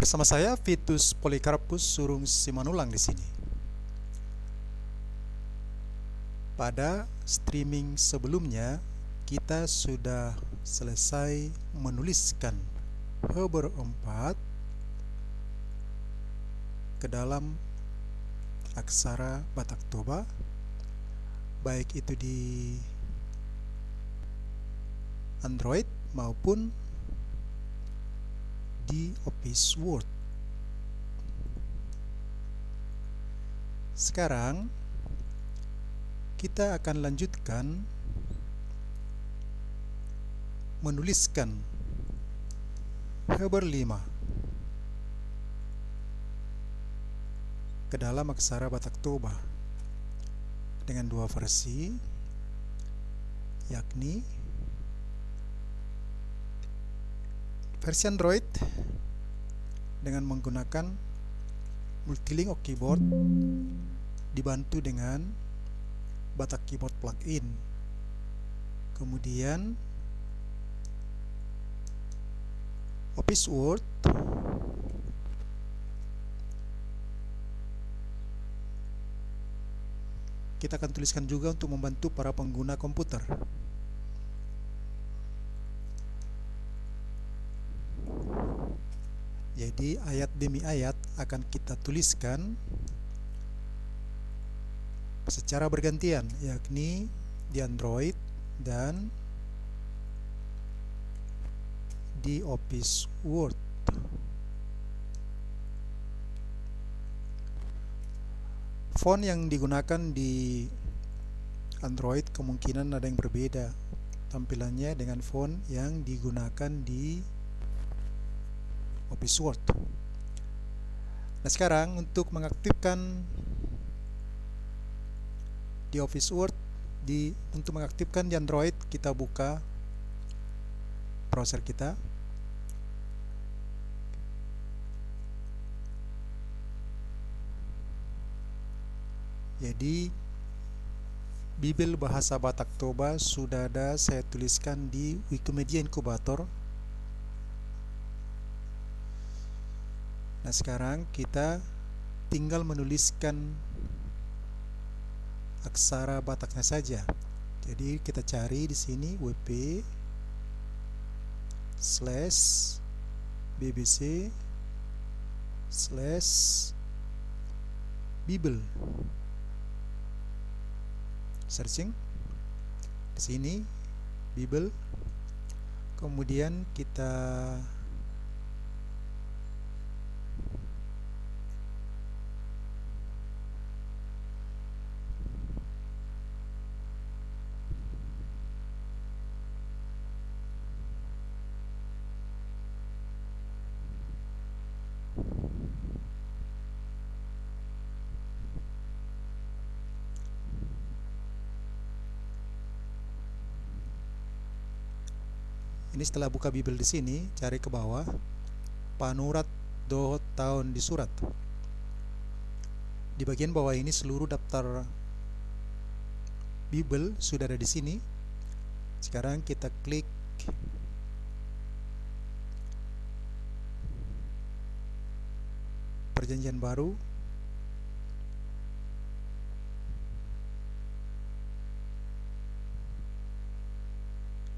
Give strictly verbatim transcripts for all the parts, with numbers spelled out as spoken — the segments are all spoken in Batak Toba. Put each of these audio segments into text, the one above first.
Bersama saya, Vitus Polycarpus Surung Simanullang di sini. Pada streaming sebelumnya, kita sudah selesai menuliskan Heber empat ke dalam aksara Batak Toba, baik itu di Android maupun di Office Word. Sekarang, kita akan lanjutkan menuliskan Heber lima ke dalam aksara Batak Toba dengan dua versi, yakni versi Android dengan menggunakan Multilingual Keyboard dibantu dengan Batak Keyboard plugin. Kemudian Office Word kita akan tuliskan juga untuk membantu para pengguna komputer. Jadi, ayat demi ayat akan kita tuliskan secara bergantian, yakni di Android dan di Office Word. Font yang digunakan di Android kemungkinan ada yang berbeda tampilannya dengan font yang digunakan di Office Word. Nah, sekarang untuk mengaktifkan di Office Word, di, untuk mengaktifkan di Android, kita buka browser kita. Jadi, Bibel Bahasa Batak Toba sudah ada saya tuliskan di Wikimedia Incubator. Nah, sekarang kita tinggal menuliskan aksara Bataknya saja. Jadi, kita cari di sini W P slash B B C slash Bibel. Searching. Di sini, Bibel. Kemudian kita Ini setelah buka Bibel di sini, cari ke bawah, panurat dohot taon disurat. Di bagian bawah ini seluruh daftar Bibel sudah ada di sini. Sekarang kita klik Perjanjian Baru.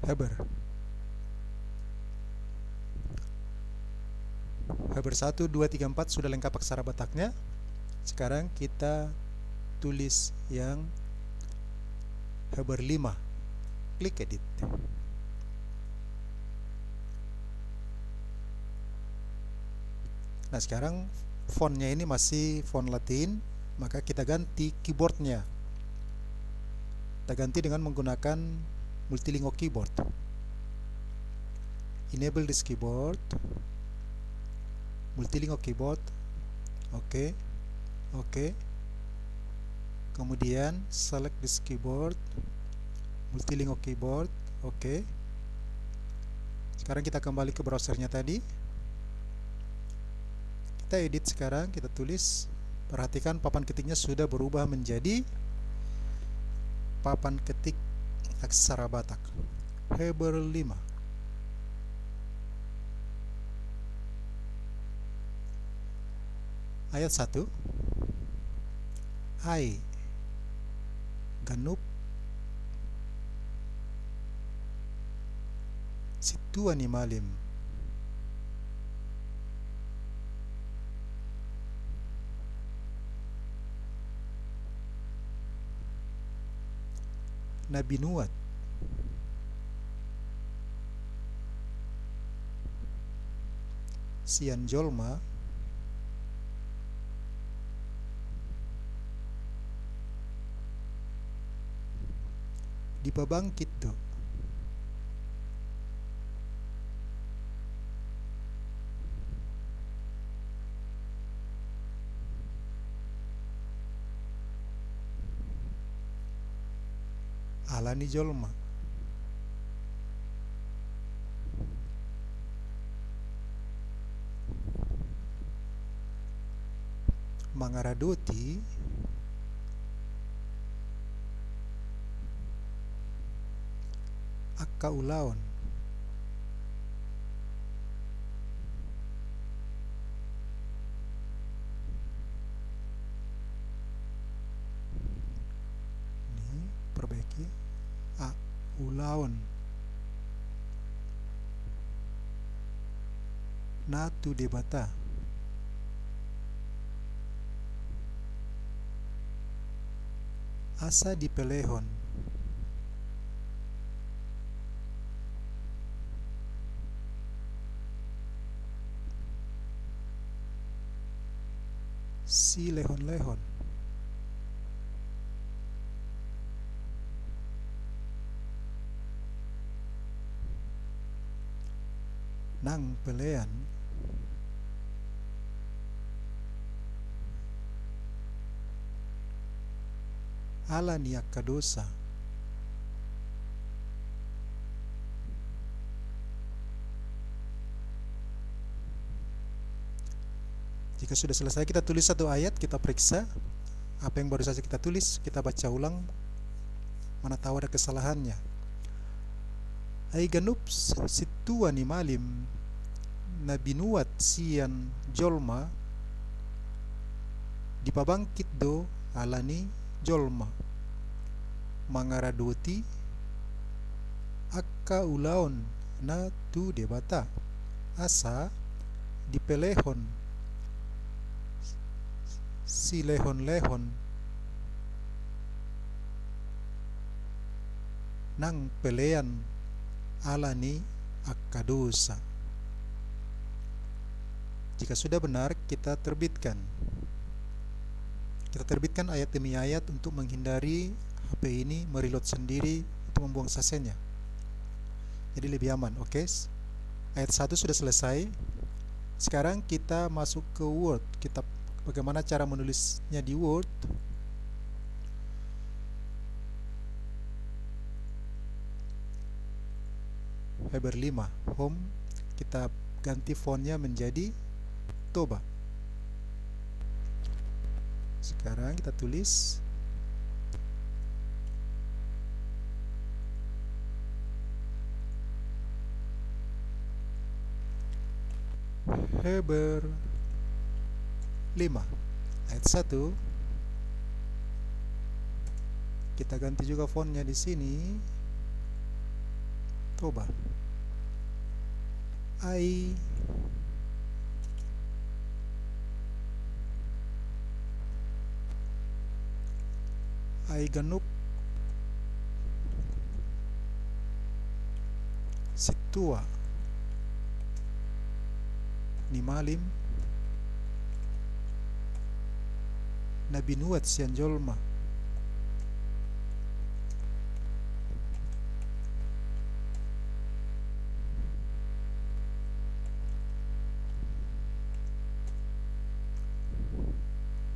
Heber. Heber satu, dua, tiga, empat sudah lengkap aksara Bataknya. Sekarang kita tulis yang Heber lima. Klik edit. Nah, sekarang fontnya ini masih font Latin, maka kita ganti keyboardnya. Kita ganti dengan menggunakan Multilingual Keyboard. Enable this keyboard. Multilingual Keyboard. Oke. Oke. Kemudian select this keyboard. Multilingual Keyboard. Oke. Sekarang kita kembali ke browsernya tadi. Kita edit sekarang, kita tulis. Perhatikan papan ketiknya sudah berubah menjadi papan ketik aksara Batak. Heber lima. Ayat satu. Ai ganup sintua ni malim na binuat sian jolma dipabangkit do ala ni jolma. Mangaradoti angka ulaon ni, perbaiki, a, ulaon na tu Debata asa dipelehon silehonlehon nang pelean ala ni angka dosa. Jika sudah selesai kita tulis satu ayat, kita periksa apa yang baru saja kita tulis, kita baca ulang, mana tahu ada kesalahannya. Ai ganup sintua ni malim na binuat sian jolma dipabangkit do ala ni jolma mangaradoti angka ulaon na tu Debata asa dipelehon silehonlehon nang pelean ala ni angka dosa. Jika sudah benar, kita terbitkan. Kita terbitkan ayat demi ayat untuk menghindari H P ini mereload sendiri untuk membuang sasenya. Jadi lebih aman, oke? Ayat satu sudah selesai. Sekarang kita masuk ke Word. Kita, bagaimana cara menulisnya di Word? Heber lima, Home, kita ganti fontnya menjadi Toba. Sekarang kita tulis Heber lima ayat satu. Kita ganti juga fontnya di sini. Toba. Ai, ai ganup sintua ni malim na binuat sian jolma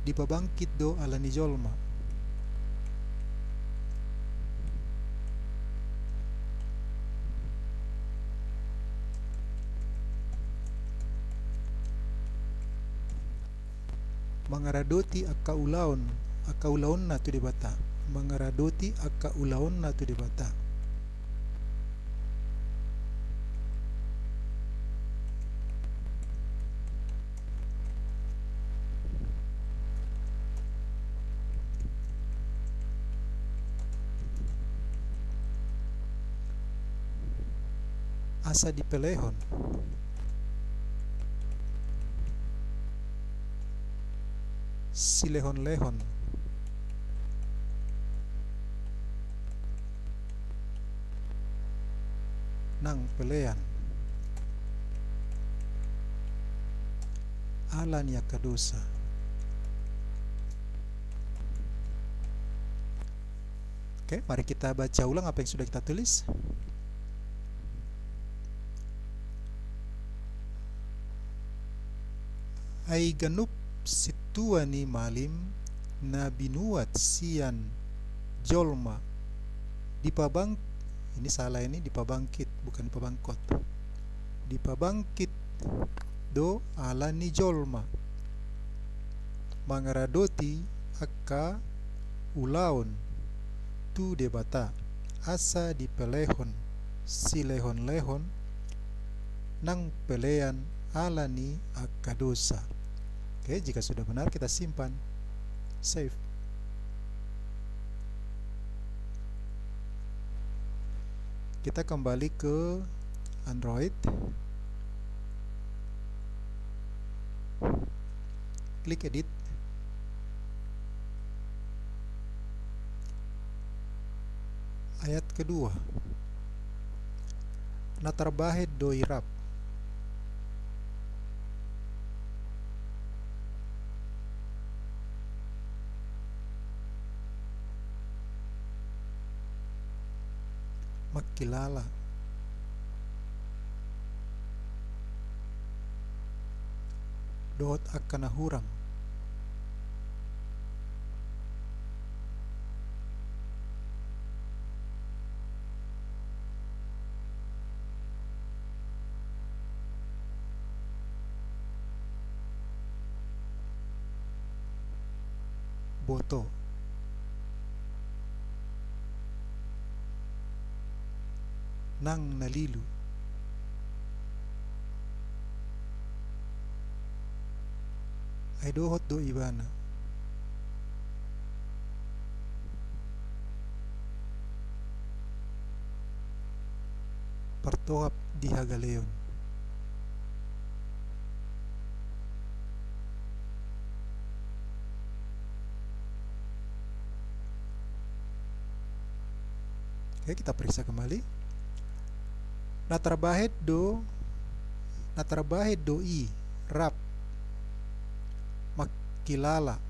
dipabangkit do ala ni jolma. Mangaradoti angka ulaon, angka ulaonna tu Debata. Mangaradoti angka ulaonna tu Debata. Asa dipelehon silehonlehon nang pelean ala ni angka dosa. Oke, mari kita baca ulang apa yang sudah kita tulis. Ai ganup sintua ni malim na binuat sian jolma dipabang-, ini salah ini, dipabangkit, bukan dipabangkot. Dipabangkit do ala ni jolma mangaradoti angka ulaon tu Debata, asa dipelehon silehonlehon nang pelean ala ni angka dosa. Oke, jika sudah benar, kita simpan. Save. Kita kembali ke Android. Klik edit. Ayat kedua. Na tarbahen do i rap. Mangkilala dohot angka na hurang. Boto nang na lilu. Ai dohot do ibana partohap di hagaleon. Oke, kita periksa kembali. Na tarbahen do, na tarbahen do i rap mangkilala.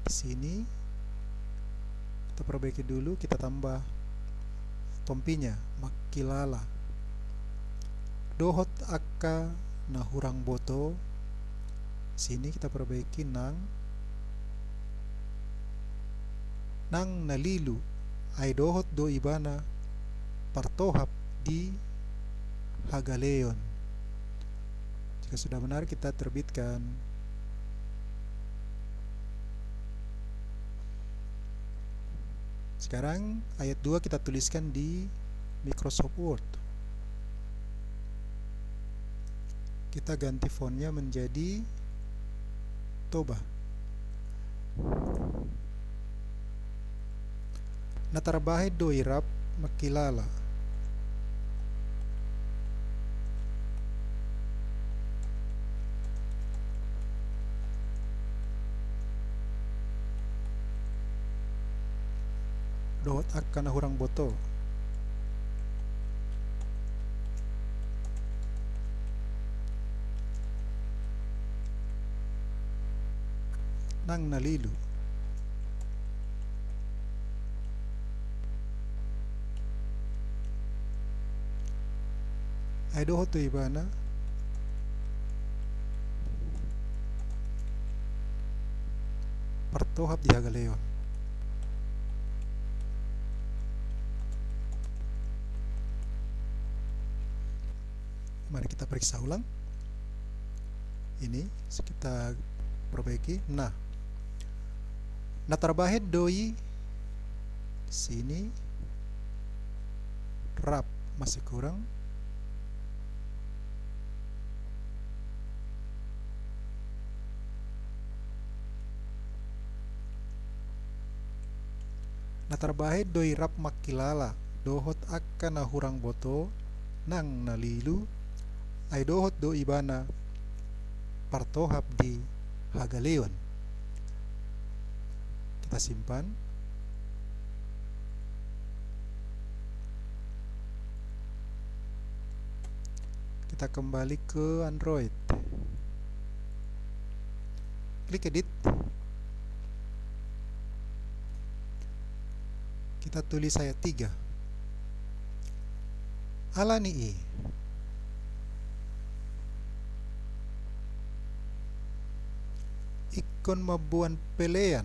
Di sini kita perbaiki dulu, kita tambah tompinya, mangkilala. Dohot angka na hurang boto. Sini kita perbaiki nang, nang na lilu, ai dohot do ibana partohap di hagaleon. Jika sudah benar, kita terbitkan. Sekarang ayat dua kita tuliskan di Microsoft Word. Kita ganti fontnya menjadi Toba. Na tarbahen do i rap mangkilala dohot angka na hurang boto nang na lilu. Ai dohot do ibana partohap di hagaleon. Mari kita periksa ulang. Ini, kita perbaiki. Nah, na tarbahen do i sini rap masih kurang. Na tarbahen do i rap mangkilala dohot angka na hurang boto nang na lilu, ai dohot do ibana partohap di hagaleon. Kita simpan. Kita kembali ke Android. Klik edit. Kita tulis ayat tiga. Alani i, ingkon mamboan pelean.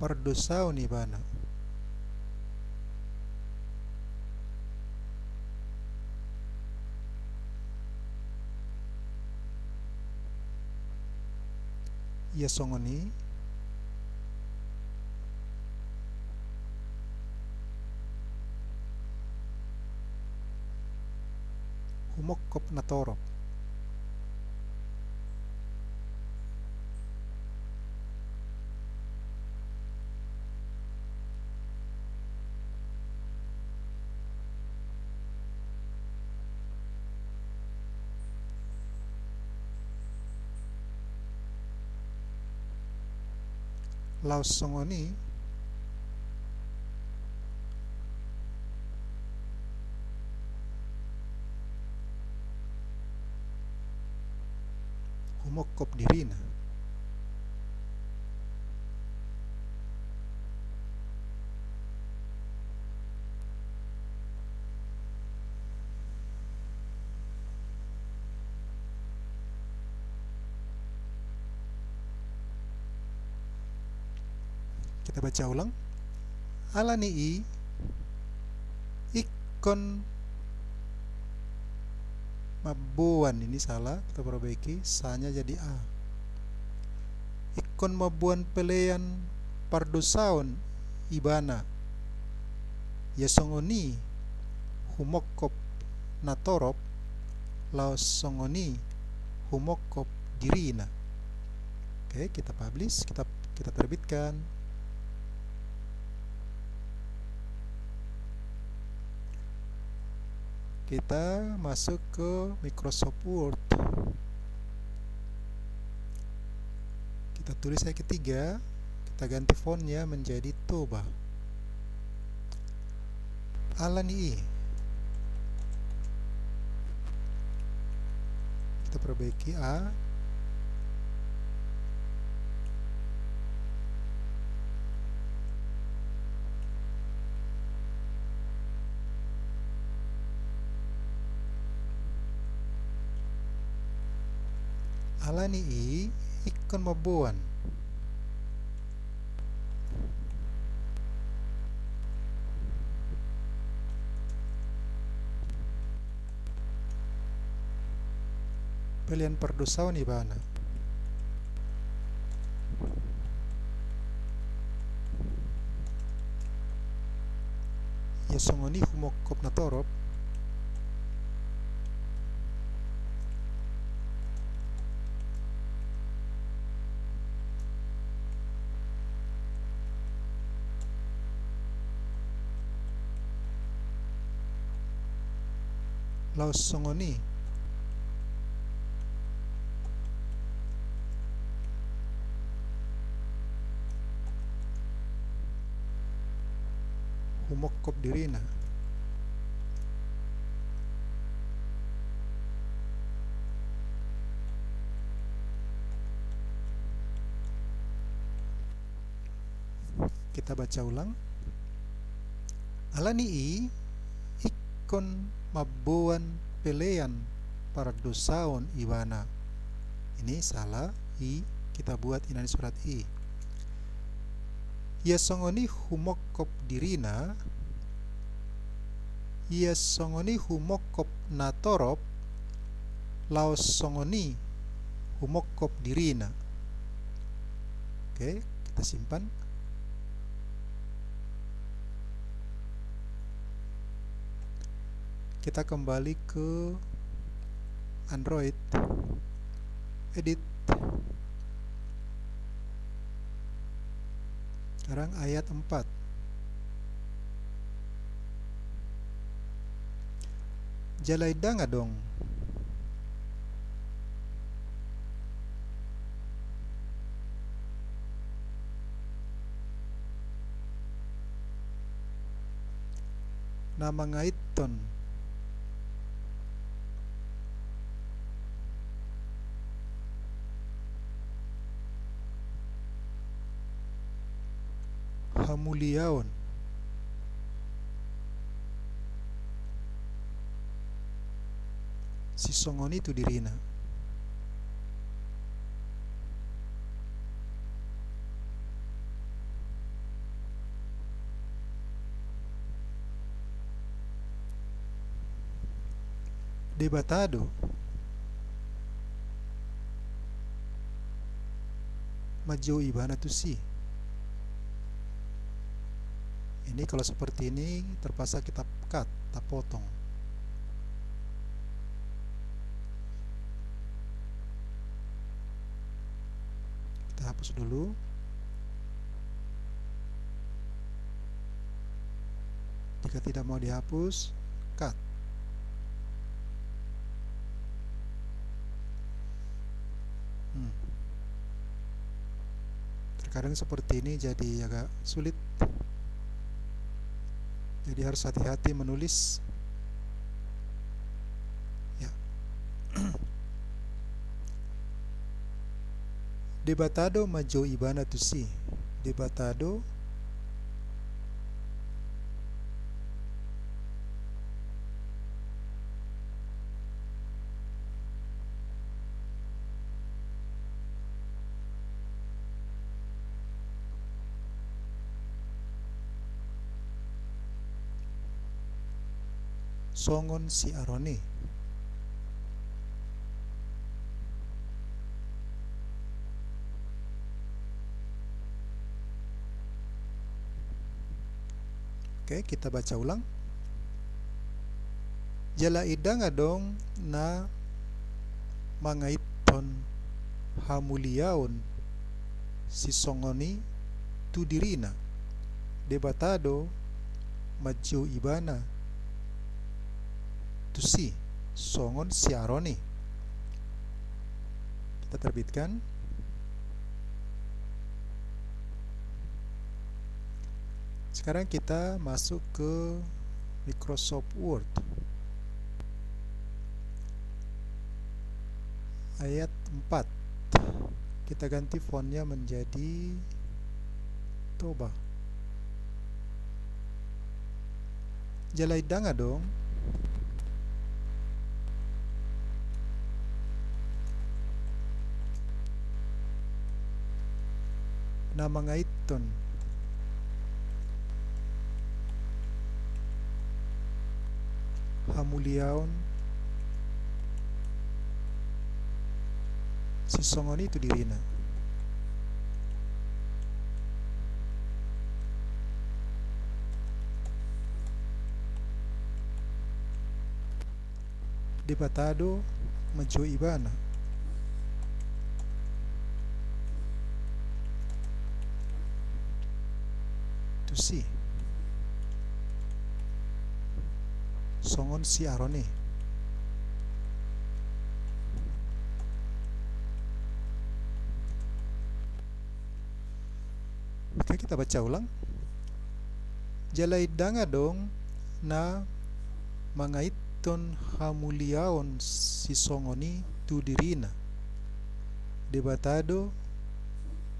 Pardosaon ibana. Ia songon i, humongkop na torop. Laos songon i, humongkop dirina. Kita baca ulang. Alani i, ingkon mamboan, ini salah, kita perbaiki, sa-nya jadi a. Ingkon mamboan pelean pardosaon ibana. Ia songon i humongkop na torop, laos songon i humongkop dirina. Oke, kita publish, kita, kita terbitkan. Kita masuk ke Microsoft Word. Kita tulis ayat ketiga, kita ganti fontnya menjadi Toba. Alani i. Kita perbaiki a. Alani i, ingkon mamboan. Pelean pardosaon ibana. Ia songon i humongkop na torop. Laos songon i. Humongkop dirina. Kita baca ulang. Alani i, ingkon mamboan pelean pardosaon ibana. Ini salah, i, kita buat inani surat i. Ia songon i humongkop dirina, ia songon i humongkop na torop, laos songon i humongkop dirina. Oke, kita simpan. Kita kembali ke Android. Edit. Sekarang ayat empat. Jala indang adong na mangaithon hamuliaon sisongon i tu dirina. Debata do manjou ibana tusi. Ini kalau seperti ini terpaksa kita cut, kita potong. Kita hapus dulu. Jika tidak mau dihapus, cut. Hmm. Terkadang seperti ini jadi agak sulit. Jadi harus hati-hati menulis. Ya. Debata do manjou ibana tusi. Debata do songon si Aron i. Oke, kita baca ulang. Jala indang adong na mangaithon hamuliaon sisongon i tu dirina. Debata do manjou ibana tusi songon si Aron i. Kita terbitkan. Sekarang kita masuk ke Microsoft Word. Ayat empat. Kita ganti fontnya menjadi Toba. Jala indang adong na mangaithon hamuliaon sisongon i tu dirina. Debata do manjou ibana tusi songon si Aron i. Oke, kita baca ulang. Jala indang adong na mangaithon hamuliaon sisongon i tu dirina. Debata do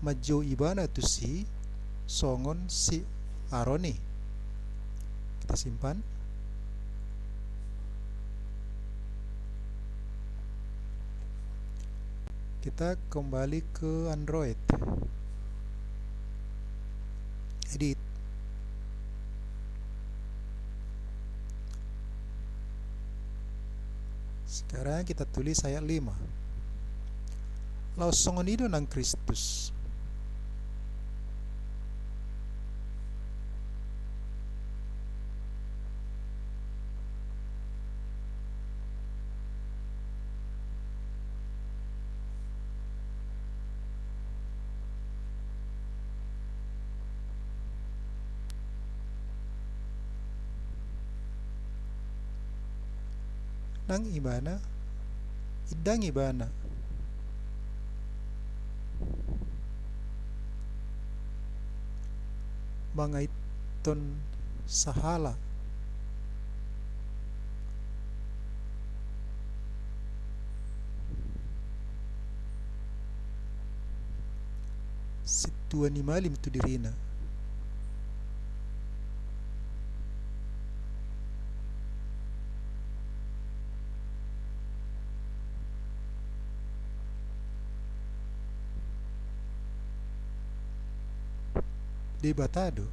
manjou ibana tusi songon si Aron i. Kita simpan. Kita kembali ke Android. Edit. Sekarang kita tulis ayat lima. Laos songon i do nang Kristus. Nang ibana, indang ibana mangaithon sahala sintua ni malim tu dirina. Debata do.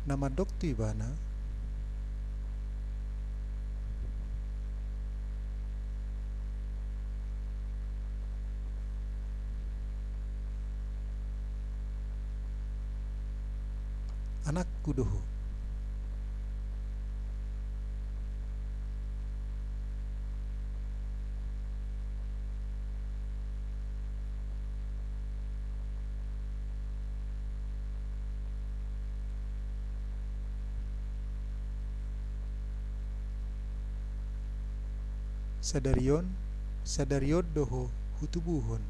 Na mandok tu ibana, anakku do ho. Sadari on, sadari on do ho hutubuhon.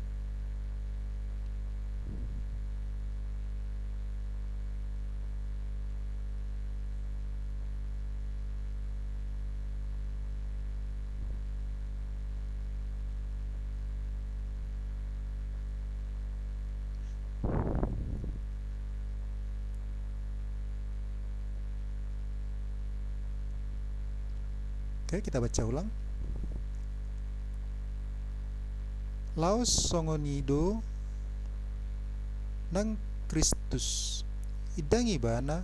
Oke, kita baca ulang. Laos songon i do nang Kristus, indang ibana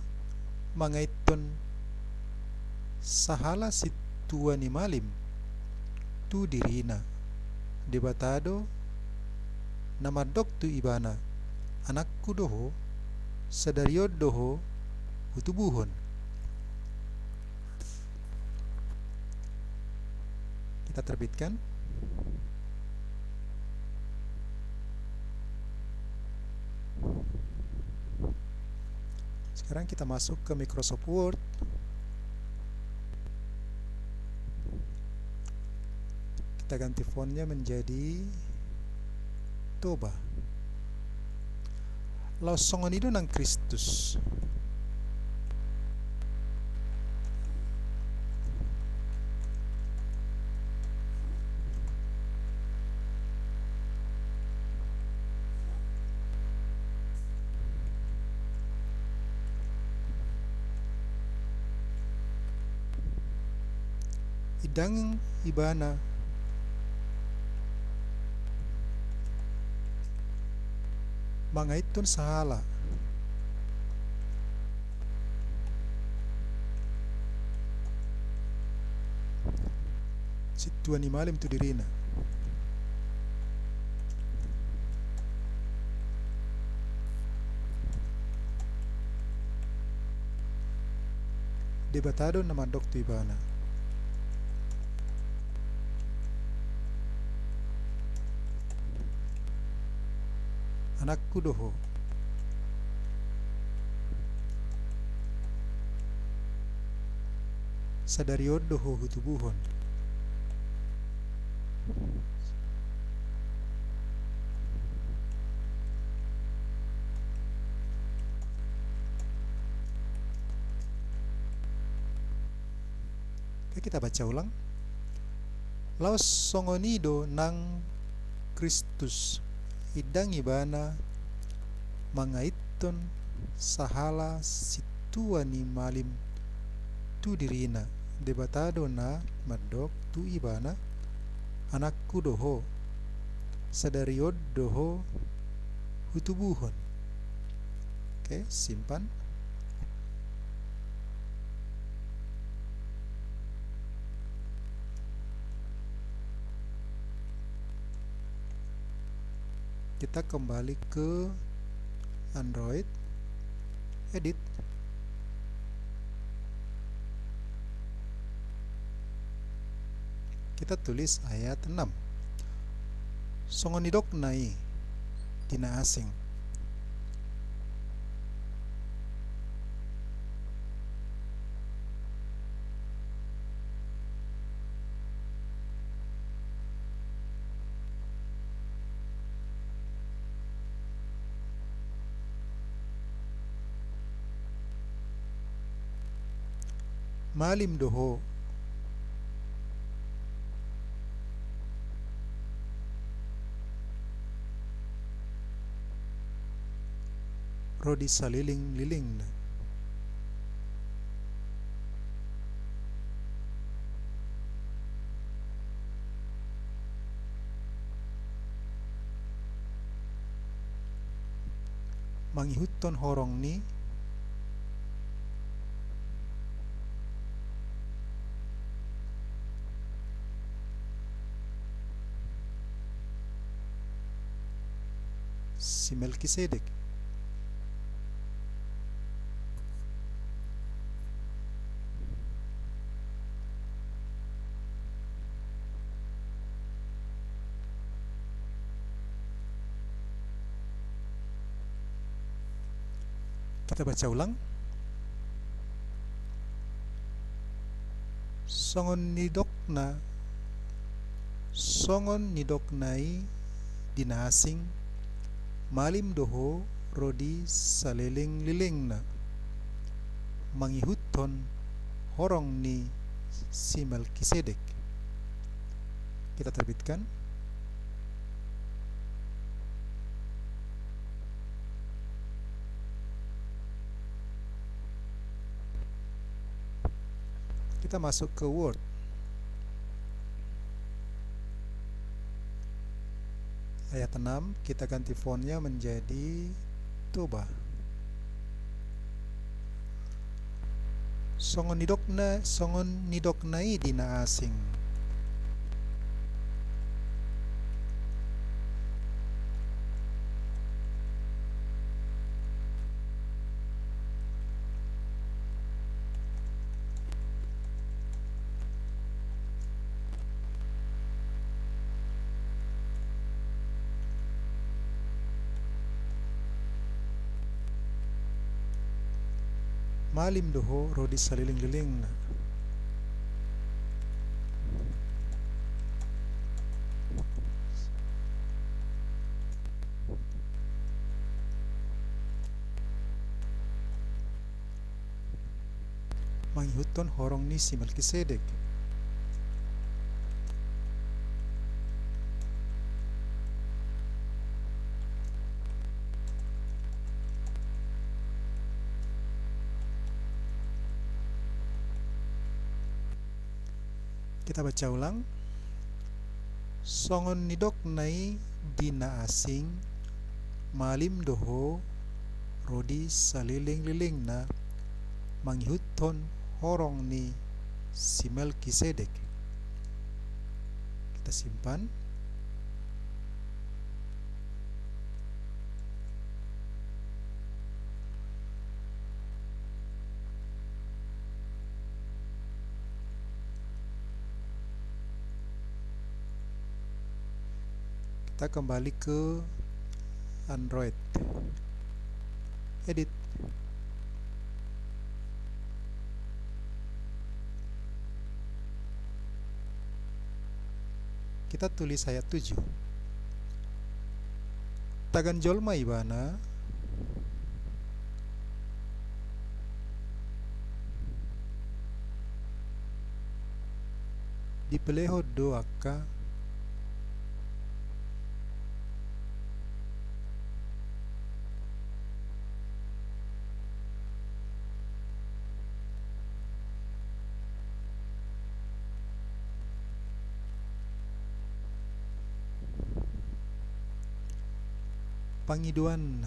mangaithon sahala sintua ni malim tu dirina. Debata do na mandok tu ibana, anakku do ho, sadari on do ho hutubuhon. Kita terbitkan. Sekarang kita masuk ke Microsoft Word. Kita ganti fontnya menjadi Toba. Laos songon i do nang Kristus. Indang ibana mangaithon sahala sintua ni malim tu dirina. Debata do na mandok tu ibana, anakku do ho. Sadari on do ho hutubuhon. Oke, kita baca ulang. Laos songon i do nang Kristus, indang ibana mangaithon sahala sintua ni malim tu dirina. Debata do na mandok tu ibana, anakku do ho, sadari on do ho hutubuhon. Oke, simpan. Kita kembali ke Android, edit. Kita tulis ayat enam. Songon nidokna i di na asing. Malim do ho ro di salelenglelengna. Mangihuthon horong ni si Melkisedek. Kita baca ulang. Songon nidokna, songon nidokna i di na asing, malim do ho ro di salelenglelengna, mangihuthon horong ni si Melkisedek. Kita terbitkan. Kita masuk ke Word. Ayat enam, kita ganti fontnya menjadi Toba. Songon nidokna, songon nidokna i di na asing. Malim do ho ro di salelenglelengna. Mangihuthon horong ni si Melkisedek. Kita baca ulang. Songon nidokna i di na asing, malim do ho ro di salelenglelengna, mangihuthon horong ni si Melkisedek. Kita simpan. Kita kembali ke Android. Edit. Kita tulis ayat tujuh. Tagan jolma ibana, dipelehon do angka pangidoanna.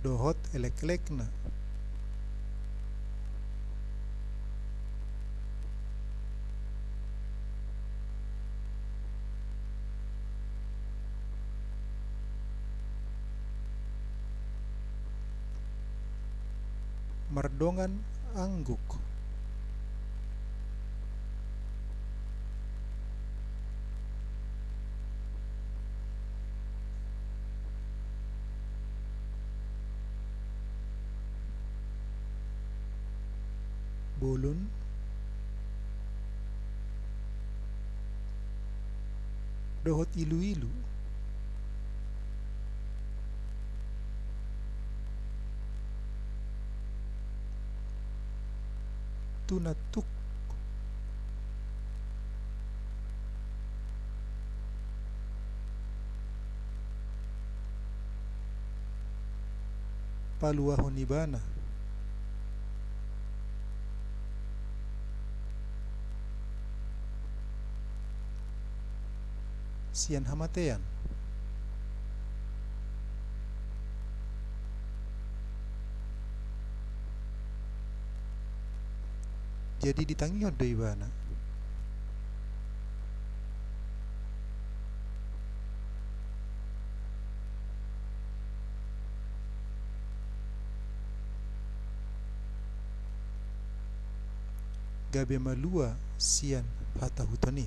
Dohot elekelekna. Mardongan angguk. Bolon. dohot iluilu. Tu na tuk paluahon ibana sian hamatean. Jadi ditangihon do ibana. Gabe malua sian hatahuton i.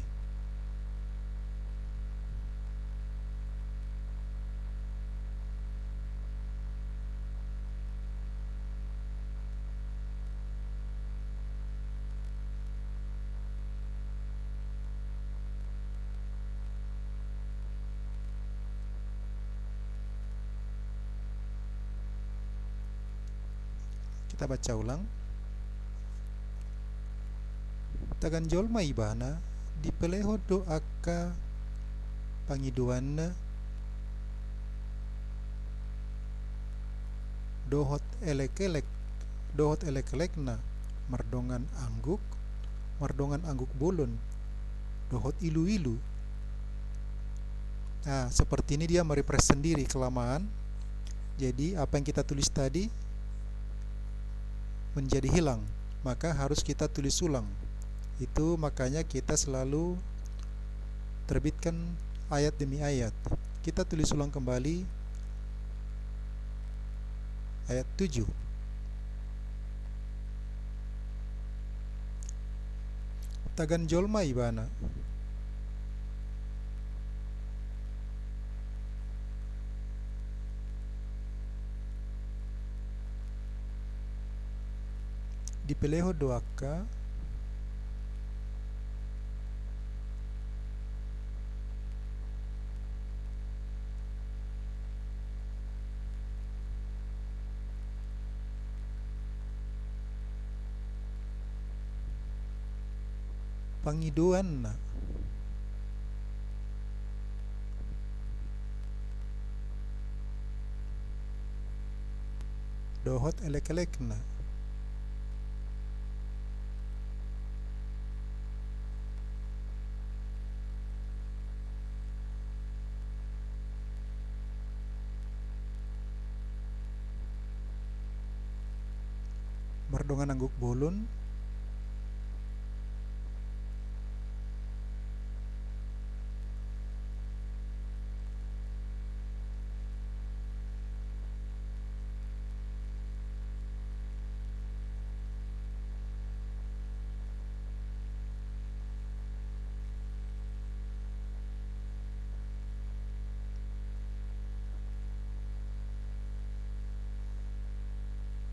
Kita baca ulang. Tagan jolma ibana, dipelehon do angka pangidoanna dohot elek-elek, dohot elek-elekna mardongan angguk, mardongan angguk bolon, dohot iluilu. Nah, seperti ini dia merepress sendiri kelamaan. Jadi, apa yang kita tulis tadi menjadi hilang, maka harus kita tulis ulang. Itu makanya kita selalu terbitkan ayat demi ayat. Kita tulis ulang kembali ayat tujuh. Tagan jolma ibana. Dipelehon do angka pangidoanna dohot elek-elekna. Mardongan angguk bolon.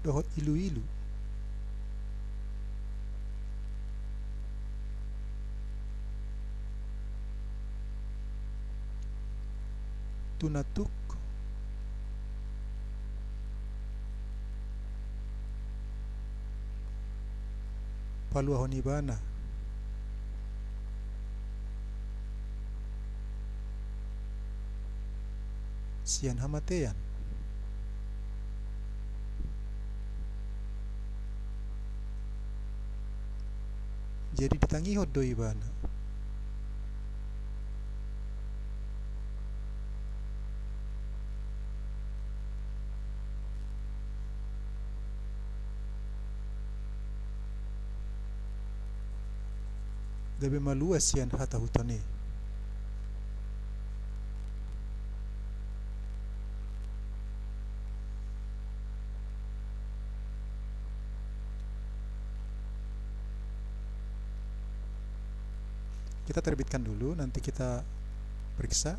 Dohot iluilu. Tu na tuk paluahon ibana sian hamatean. Jadi ditangihon do ibana. Gabe malua sian hatahuton i. Kita terbitkan dulu, nanti kita periksa.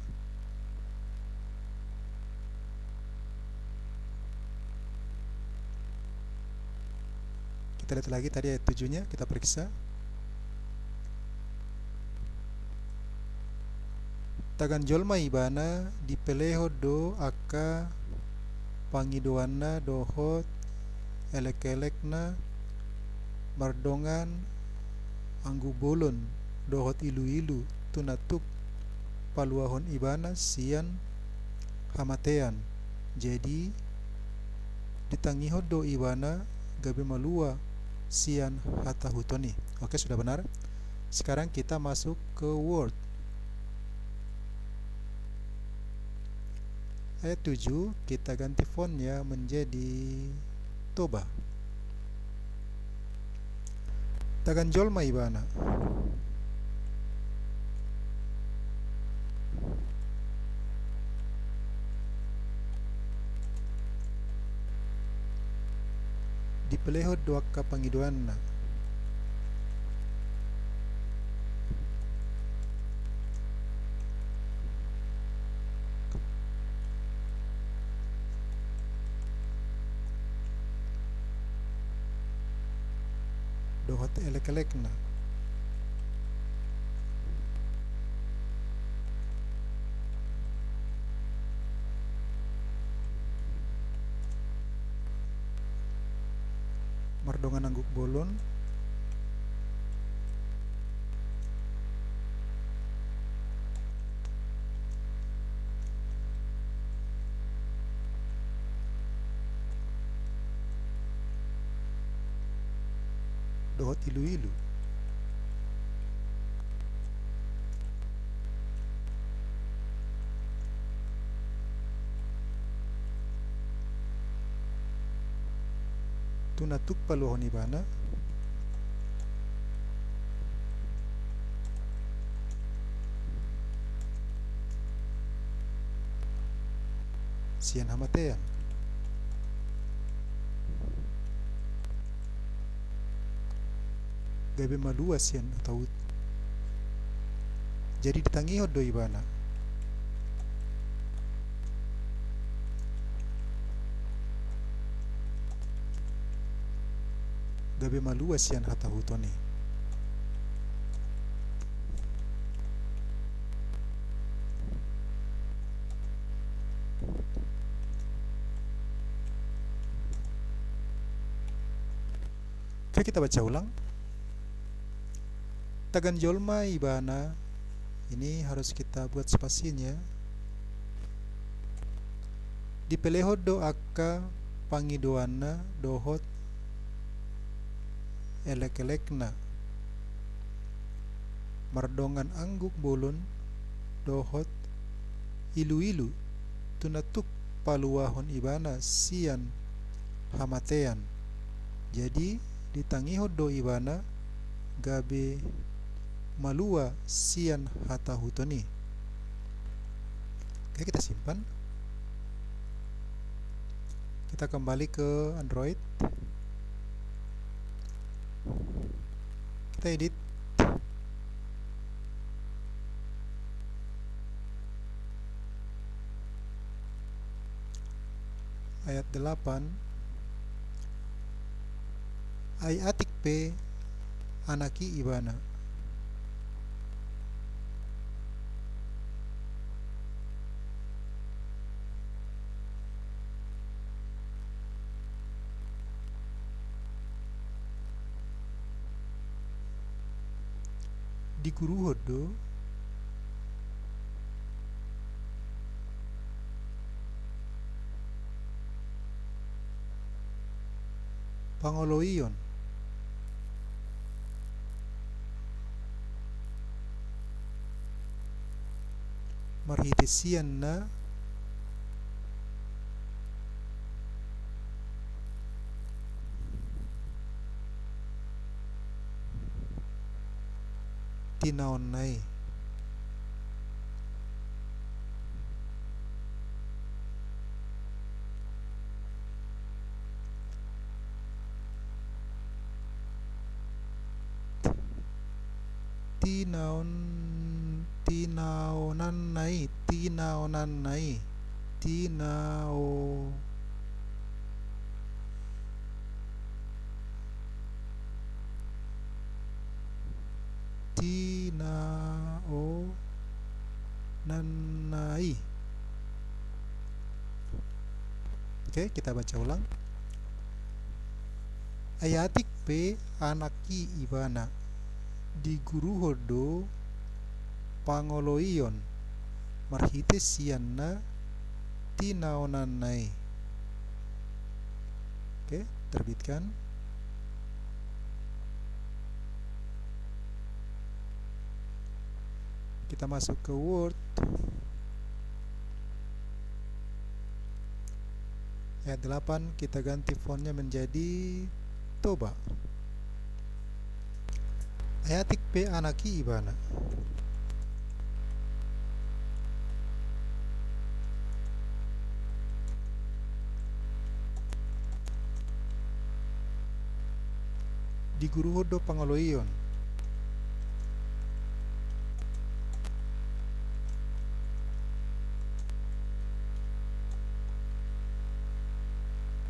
Kita lihat lagi tadi ayat tujuhnya, kita periksa. Tagan jolma ibana dipelehon do angka pangidoanna dohot elekelekna mardongan angguk bolon dohot iluilu tu na tuk paluahon ibana sian hamatean. Jadi ditangihon do ibana gabe malua sian hatahuton i. Oke, sudah benar. Sekarang kita masuk ke Word. Ayat tujuh, kita ganti fontnya menjadi Toba. Tagan jolma ibana. Dipelehon do angka pangidoanna. Dohot elekelekna. Mardongan angguk bolon. Dohot iluilu. Tu na tuk paluahon ibana. Sian hamatean. Gabe malua sian hatahuton. Jadi ditangihon do ibana. Gabe malua sian hatahuton i. Oke, kita baca ulang. Tagan jolma ibana, ini harus kita buat spasinya. Dipelehon do angka pangidoanna dohot elekelekna. Mardongan angguk bolon dohot iluilu tu na tuk paluahon ibana sian hamatean. Jadi ditangihon do ibana gabe malua sian hatahuton i. Oke, kita simpan. Kita kembali ke Android. Kita edit. Ayat delapan. Ai atik pe anak i ibana. Diguruhon do. Pangoloion. Marhite sian na tinaonna i. Tinaon, tinaonanna i, tinaonanna i, tinao-, tinaonanna Oke, kita baca ulang. Ai atik pe anak i ibana, diguruhon do pangoloion marhite sian na tinaonanna i. Oke, terbitkan. Kita masuk ke Word. Ayat delapan, kita ganti fontnya menjadi Toba. Ai atik pe anak i ibana. Diguruhon do pangoloion.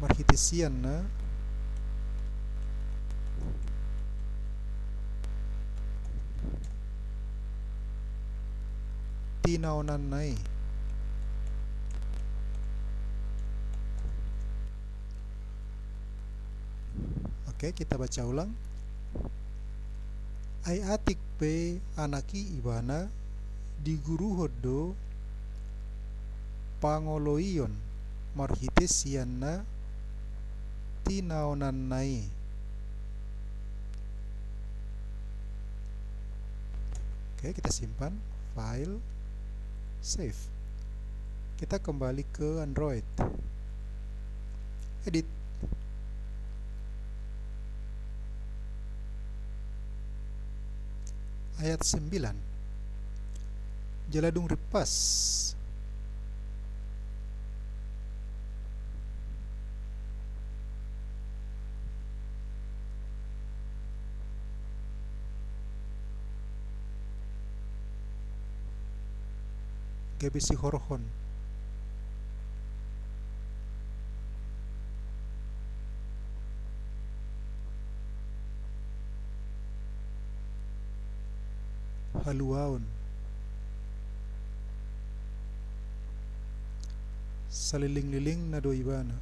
Marhite sian na tinaonanna i. Oke, kita baca ulang. Ai atik pe anak i ibana, diguruhon do pangoloion marhite sian na tinaonanna i. Oke, kita simpan file, save. Kita kembali ke Android. Edit. Ayat sembilan. Jala dung rimpas. Gabe sihorhon haluaon salelenglelengna do ibana.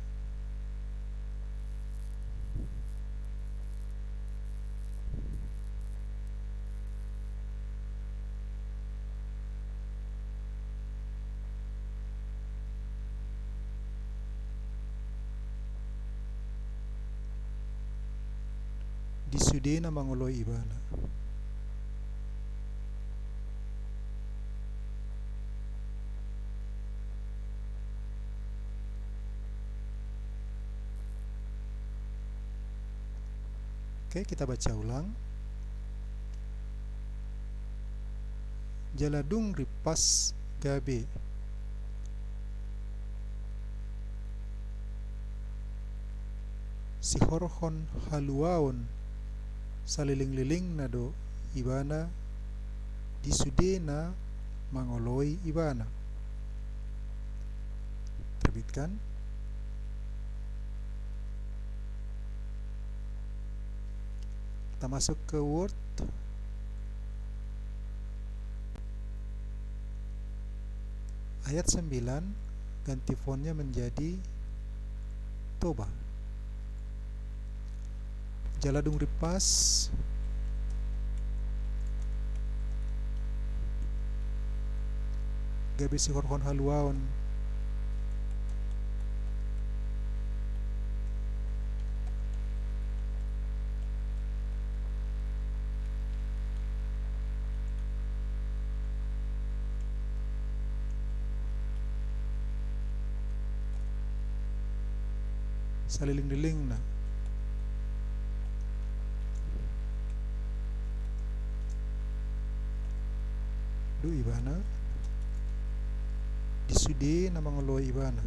Di sudena mangoloi ibana. Oke, kita baca ulang. Jala dung rimpas gabe sihorhon haluaon salelenglelengna do ibana di sudena mangoloi ibana. Terbitkan. Kita masuk ke Word. Ayat sembilan, ganti fontnya menjadi Toba. Jala dung rimpas gabe sihorhon haluaon. Salelenglelengna do ibana di sudena mangoloi ibana.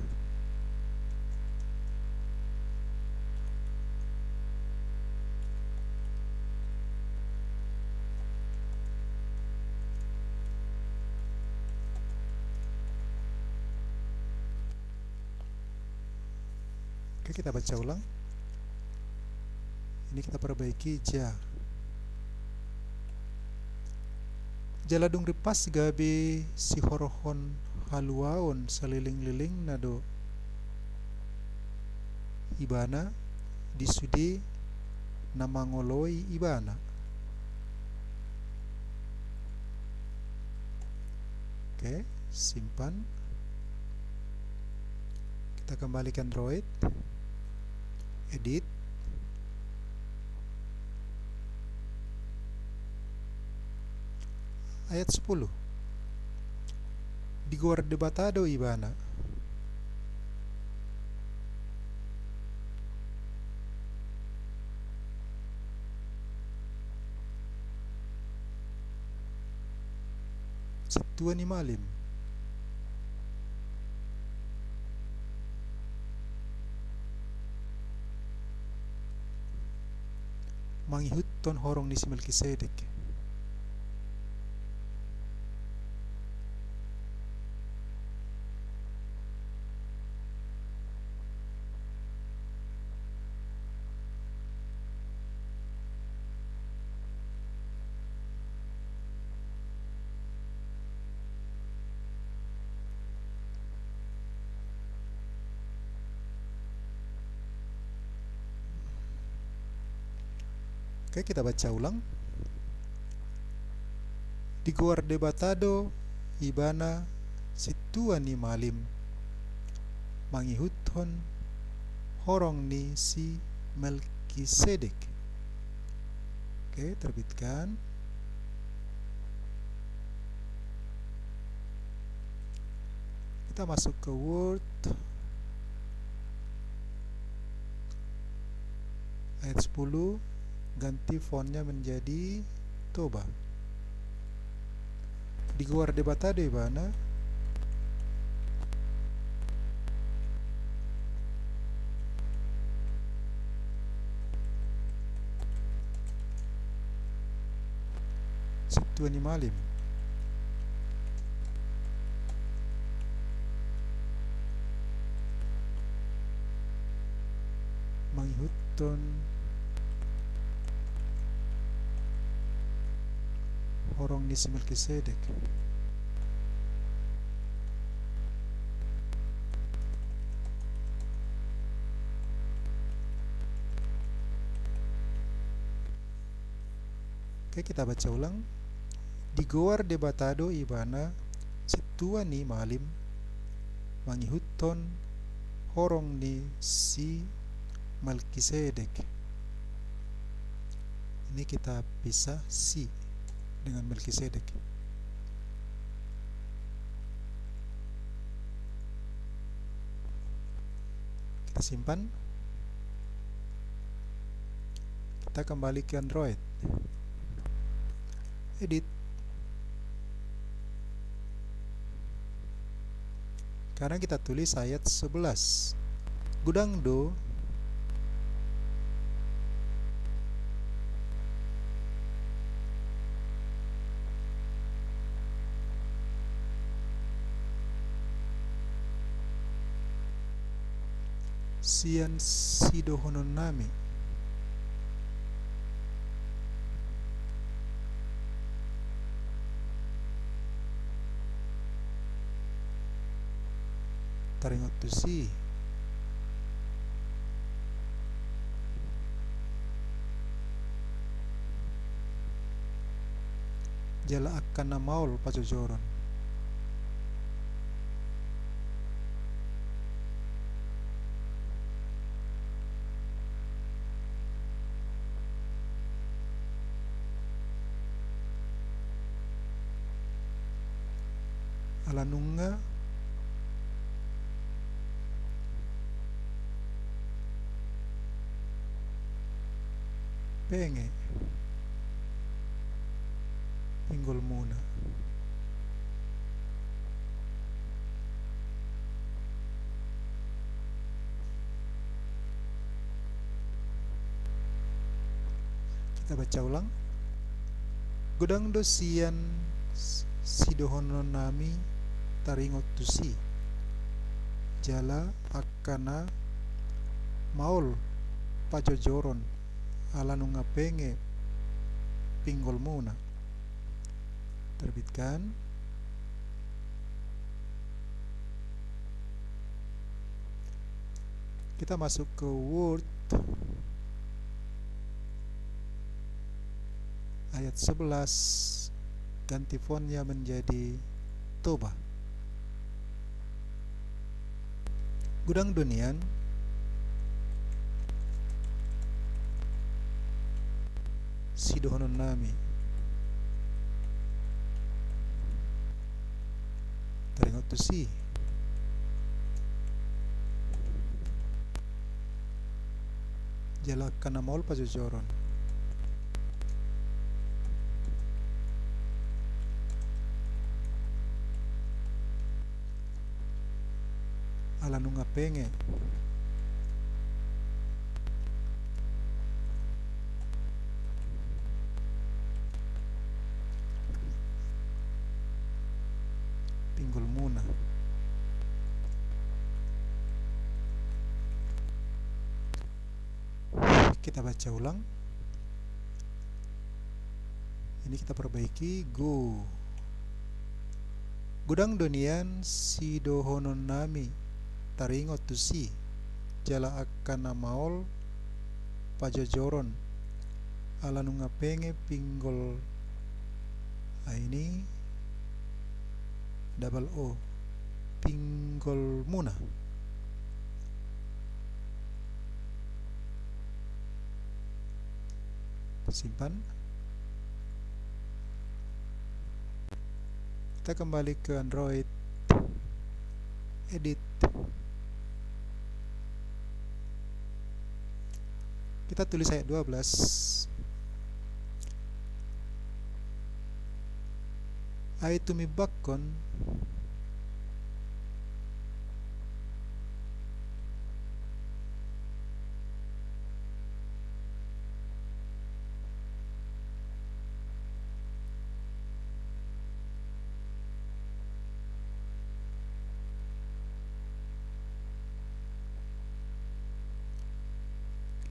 Oke, kita baca ulang. Ini kita perbaiki ja. Jala dung rimpas gabe sihorhon haluaon salelenglelengna do ibana di sude na mangoloi ibana. Oke, simpan. Kita kembali ke Android. Edit. Ayat sepuluh. Digoar Debata do ibana. Sintua ni malim. Mangihuthon horong ni si Melkisedek. Oke, kita baca ulang. Digoar Debata do ibana sintua ni malim, mangihuthon horong ni si Melkisedek. Oke, terbitkan. Kita masuk ke Word. Ayat sepuluh, ganti fontnya menjadi Toba. Digoar Debata do ibana. Sintua ni malim. Mangihuthon horong ni si Melkisedek. Oke, kita baca ulang. Digoar Debata do ibana sintua ni malim, mangihuthon horong ni si Melkisedek. Ini kita pisah si dengan Melkisedek. Kita simpan. Kita kembali ke Android. Edit. Sekarang kita tulis ayat sebelas. Godang do sian sidohononnami. Taringot tusi. Jala angka na maol pajojoron. Ala nunga penge pinggolmuna. Kita baca ulang. Godang do sian s-, sidohononnami taringot tusi. Jala angka na maol pajojoron ala nunga penge pinggolmuna. Terbitkan. Kita masuk ke Word ayat sebelas, ganti fontnya menjadi Toba. Godang do nian sidohononnami taringot tusi, jala angka na maol pajojoron. Ala nunga penge pinggolmuna. Kita baca ulang. Ini kita perbaiki. Go. Godang do nian sidohononnami taringot tusi, jala angka na maol pajojoron, ala nunga penge pinggol, ah, ini double O, pinggolmuna. Simpan. Kita kembali ke Android. Edit. Kita tulis ayat dua belas. Ai tumimbakkon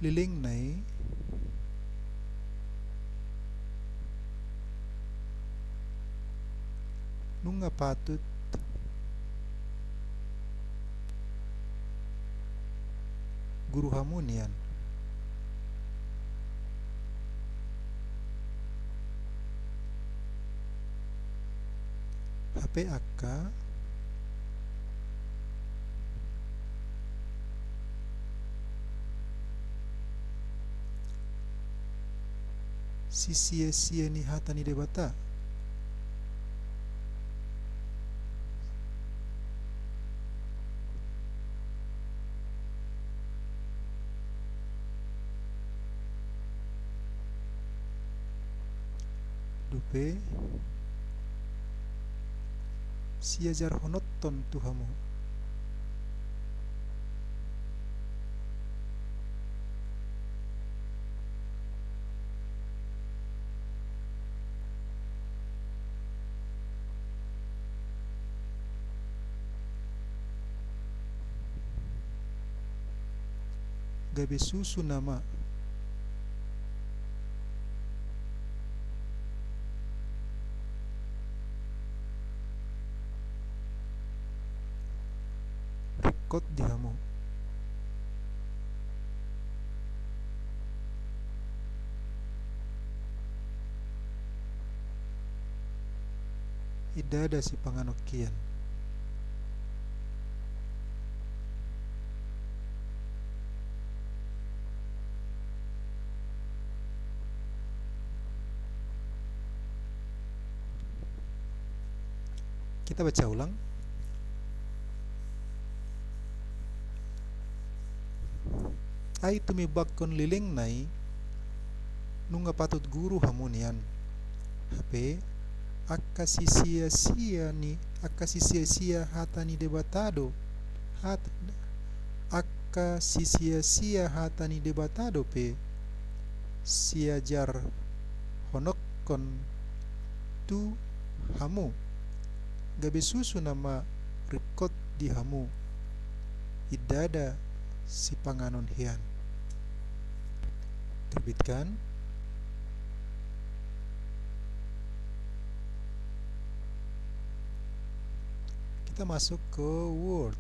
lelengna i, nunga patut guru hamu nian. Hape angka sisia-sia ni hata ni Debata. Dope siajarhononton tu hamu. Gabe susu nama. Ringkot di hamu. Ndada sipanganon hian. Kita baca ulang. Ai tumimbakkon lelengna i, nunga patut guru hamu nian. Hape angka sisia-sia ni, angka sisia-sia hata ni Debata do, hat-, angka sisia-sia hata ni Debata dope siajarhononkon tu hamu, gabe susu nama ringkot di hamu, ndada sipanganon hian. Terbitkan. Kita masuk ke Word.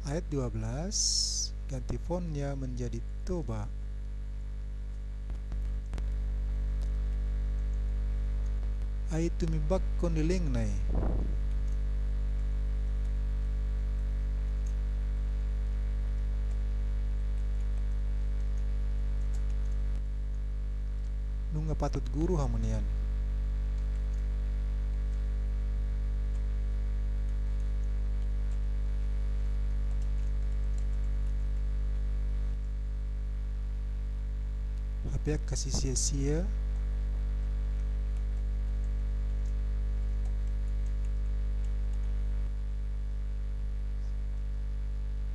Ayat dua belas, ganti fontnya menjadi Toba. Ai tumimbakkon lelengna i. Nunga patut guru hamu nian. Hape angka sisia-sia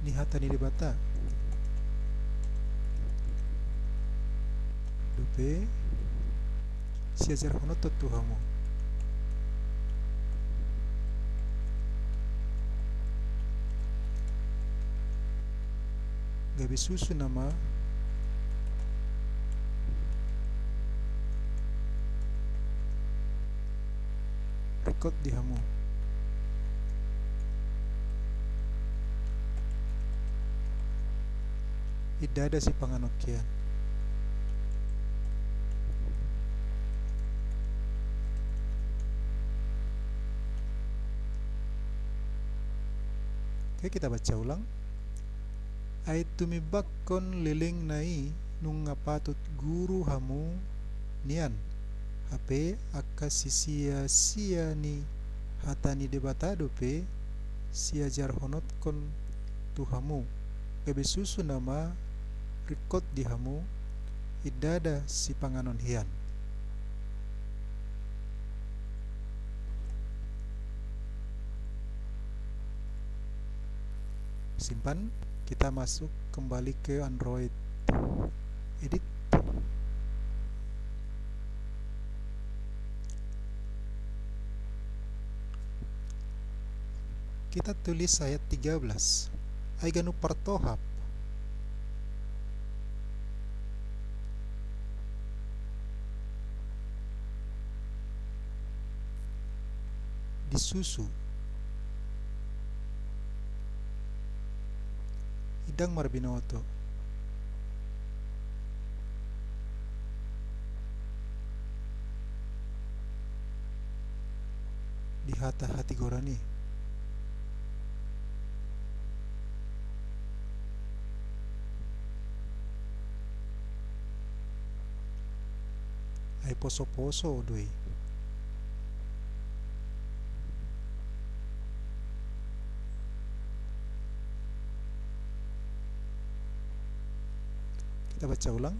ni hata ni Debata dope siajarhononhon tu hamu. Gabe susu nama ringkot di hamu. Ndada sipanganon hian. Oke, kita baca ulang. Ai tumimbakkon lelengna i nunga patut guru hamu nian. Hape angka sisia-sia ni hata ni Debata dope siajarhononhon tu hamu. Gabe susu nama ringkot di hamu, ndada sipanganon hian. Simpan, kita masuk kembali ke Android. Edit. Kita tulis ayat tiga belas. Ai ganup partohap di susu, ndang marbinoto di hata hatigoran i. Ai poso-poso do i. Kita baca ulang.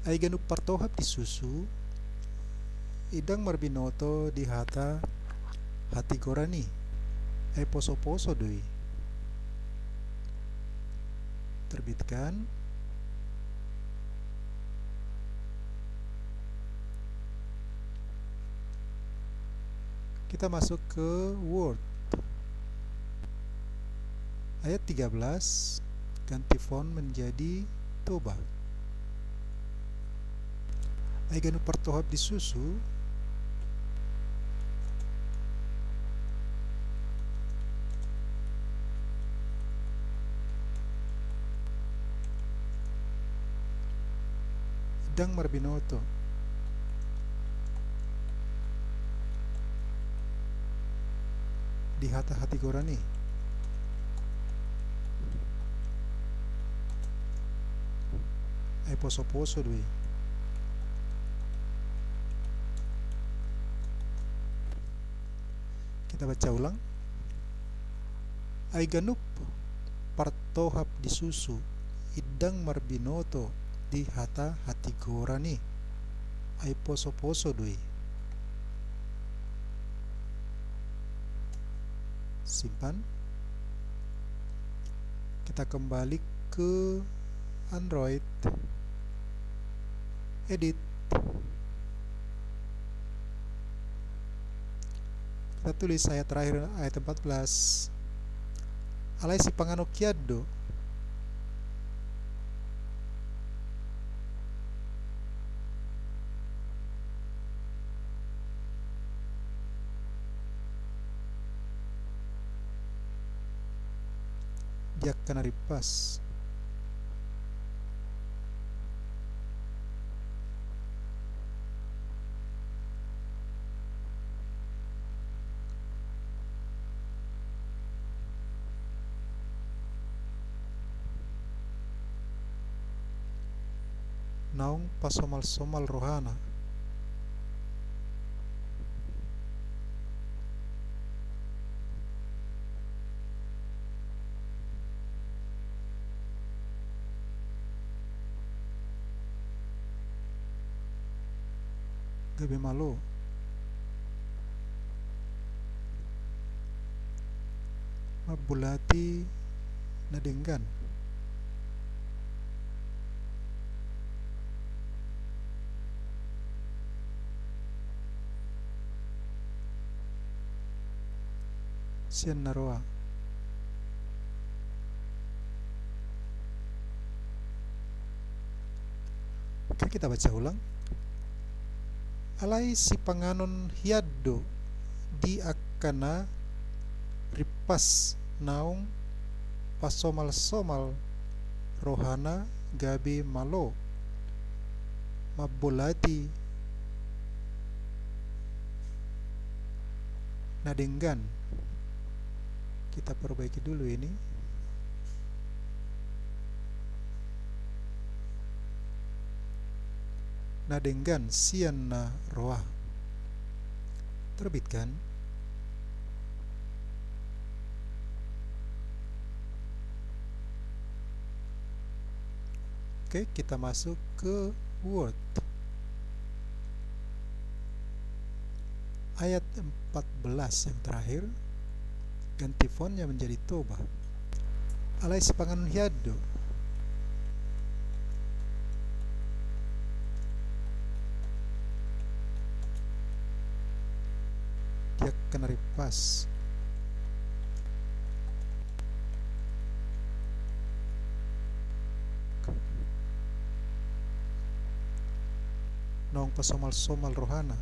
Ai ganup partohap di susu, ndang marbinoto di hata hatigoran i. Ai poso-poso do i. Terbitkan. Kita masuk ke Word. Ayat tiga belas, ganti font menjadi Toba. Ai ganup partohap di susu, ndang marbinoto di hata hatigoran i. Ai poso-poso do i. Kita baca ulang. Ai ganup partohap di susu, ndang marbinoto di hata hatigoran i. Ai poso-poso do i. Simpan. Kita kembali ke Android. Edit. Kita tulis ayat terakhir, ayat empat belas. Alai sipanganon hian do. di angka na rimpas. Naung pasomalsomal rohana. Gabe malo. Mambolati na denggan. Sian na roa. Oke, kita baca ulang. Alai sipanganon hian do di angka na rimpas naung pasomalsomal rohana gabe malo, mambolati na denggan. Kita perbaiki dulu ini. Na denggan sian na roa. Terbitkan. Oke, kita masuk ke Word. Ayat empat belas yang terakhir, ganti fontnya menjadi Toba. Alai sipanganon hian do di angka na rimpas. Naung pasomalsomal rohana.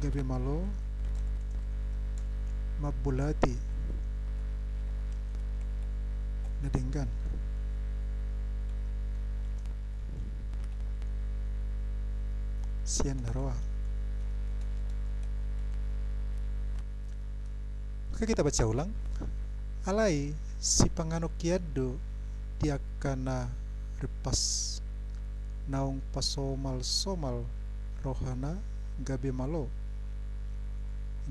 Gabe malo mambolati na denggan sian na roa. Oke, kita baca ulang. Alai sipanganon hian do di angka na rimpas naung pasomalsomal rohana gabe malo.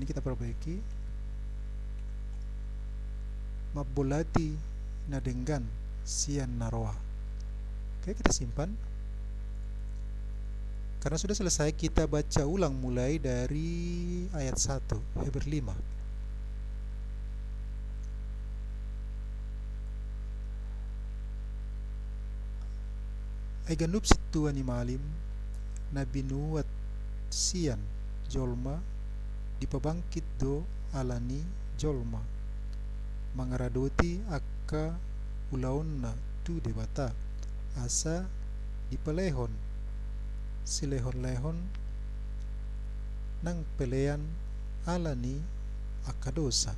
Ini kita perbaiki. Mambolati na denggan sian na roa. Oke, kita simpan. Karena sudah selesai, kita baca ulang mulai dari ayat satu, Heber lima. Ai ganup sintua ni malim na binuat sian jolma dipabangkit do ala ni jolma, mangaradoti angka ulaonna tu Debata, asa dipalehon silehonlehon nang pelean ala ni angka dosa.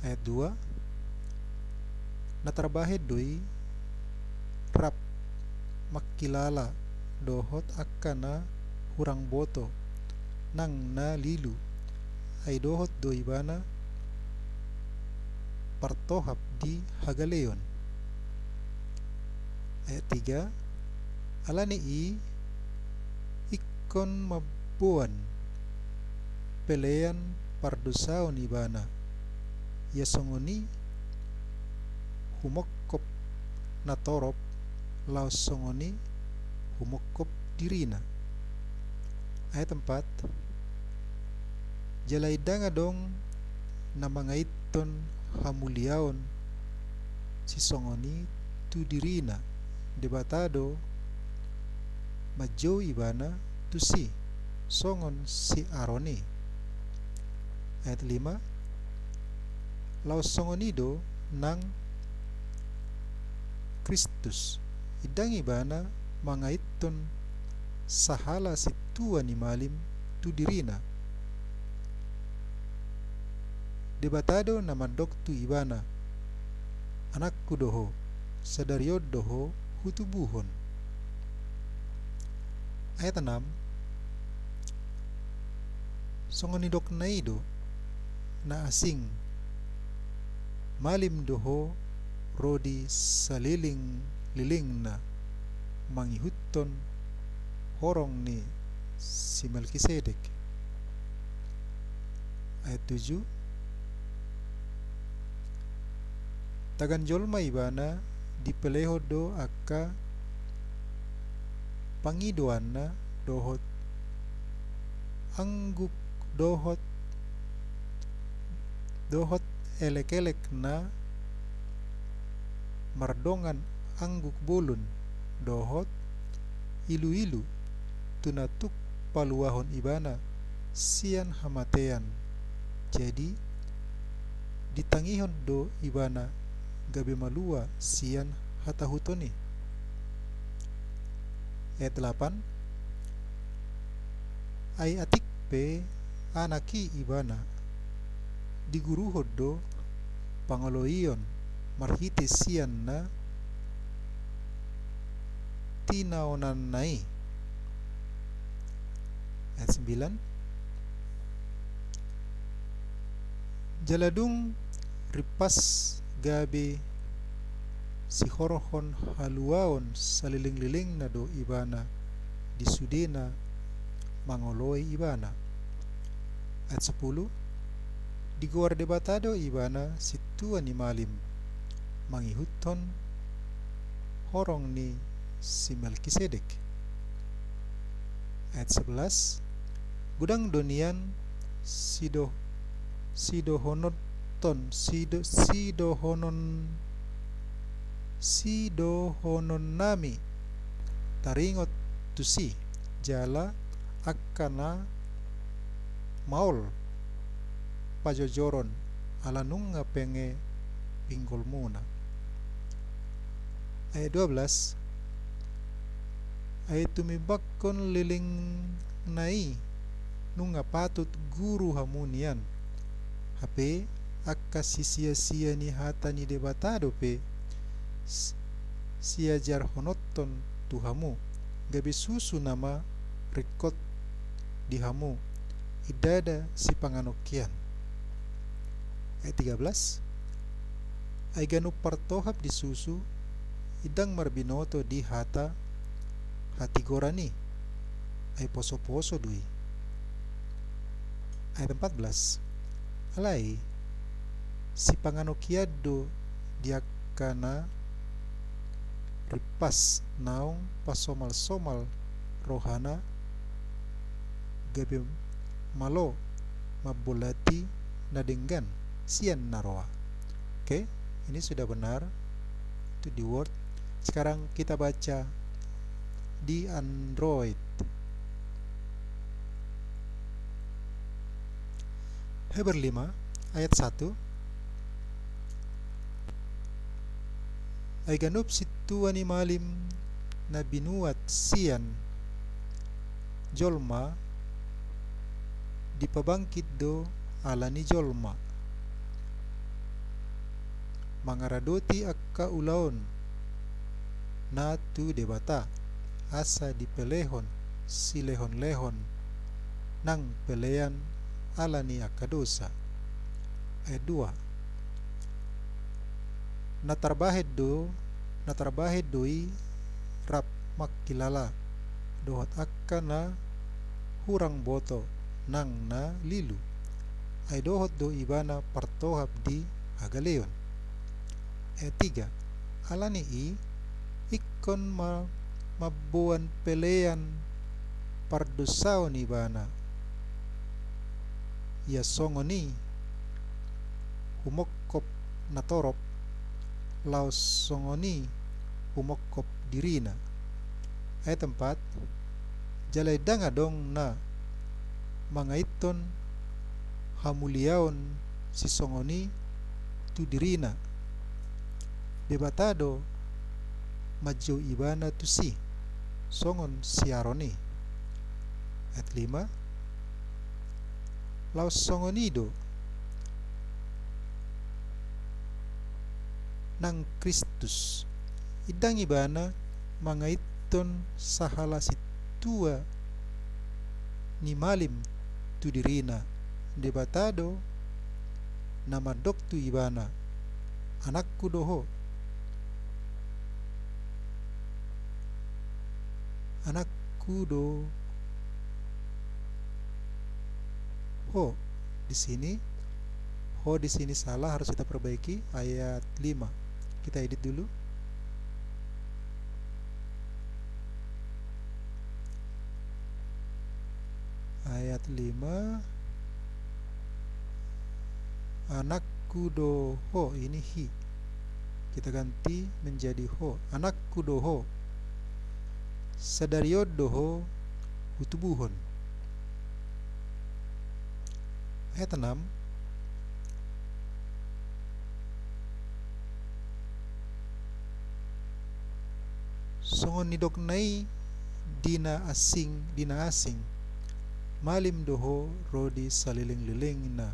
Ayat dua. Na tarbahen do i rap mangkilala dohot angka na hurang boto nang na lilu, ai dohot do ibana partohap di hagaleon. Ayat tiga. Ala ni i ingkon mamboan pelean pardosaon ibana, ia songon i humongkop na torop laos songon i humongkop dirina. Ayat empat. Jala ndang adong na mangaithon hamuliaon sisongon i tu dirina, Debata do manjou ibana tusi, songon si Aron i. Ayat lima. Laos songon i do nang Kristus, indang ibana mangaithon sahala sintua ni malim tu dirina. Debata do na mandok tu ibana, "Anakku do ho, sadari on do ho hutubuhon." Ayat enam. Songon nidokna i do na asing, malim do ho ro di salelenglelengna mangihuthon horong ni si Melkisedek. Ayat tujuh. Tagan jolma ibana, dipelehon do angka pangidoanna dohot angguk dohot dohot elekelekna mardongan angguk bolon dohot iluilu tu na tuk paluahon ibana sian hamatean. Jadi ditangihon do ibana gabe malua sian hatahuton i. Ayat delapan. Ai atik pe anak i ibana, diguruhon do pangoloion marhite sian na tinaonanna i. Ayat sembilan. Jala dung rimpas gabe sihorhon haluaon salelenglelengna do ibana di sudena mangoloi ibana. Ayat sepuluh. Digoar Debata do ibana sintua ni malim mangihuthon horong ni si Melkisedek. Ayat sebelas. Godang do nian sido sidohononton sido sidohonon sidohononnami taringot tusi, jala angka na maol pajojoron ala nunga penge pinggolmuna. Ayat dua belas. Ai tumimbanghon lelengna i nunga patut guru hamu nian. Hape angka sisiasia ni hata ni Debata dope siajarhononton tu hamu, gabe susu nama ringkot di hamu, indada sipanganonkian. Ayat tiga belas. Ai ganup partohap di susu, indang marbinoto di hata hatigoran i, ai posoposo do i. Ayat empat belas. Alai sipanganonkian do di angka na rimpas naung pasomalsomal rohana gabe malo mambolati na denggan sian na roa. Oke, ini sudah benar. Itu di Word. Sekarang kita baca di Android. Heber lima ayat satu. Ai ganup sintua ni malim na binuat sian jolma dipabangkit do ala ni jolma, mangaradoti angka ulaon na tu Debata, asa dipelehon silehonlehon nang pelean ala ni angka dosa. Ayat dua. Na tarbahen do, na tarbahen do i rap mangkilala dohot angka na hurang boto nang na lilu. Ai dohot do ibana partohap di hagaleon. Ayat tiga. Ala ni i ingkon ma mamboan pelean pardosaon ibana. Ia songon i humongkop natorop, laos songon i humongkop dirina. Ayat empat. Jala ndang adong na mangaithon hamuliaon sisongon i tu dirina. Debata do manjou ibana tusi songon si Aron i. Ayat lima. Laos songon i do nang Kristus, indang ibana mangaithon sahala sintua ni malim tu dirina. Debata do na mandok tu ibana, "Anakku do ho." Anakku do ho. Di sini, ho di sini salah, harus kita perbaiki. Ayat lima. Kita edit dulu. Ayat lima. Anakku do ho, ini hi. Kita ganti menjadi ho. Anakku do ho. Sadari on do ho hutubuhon. Ayat enam. Songon nidokna i di na asing, di na asing, malim do ho ro di salelenglelengna,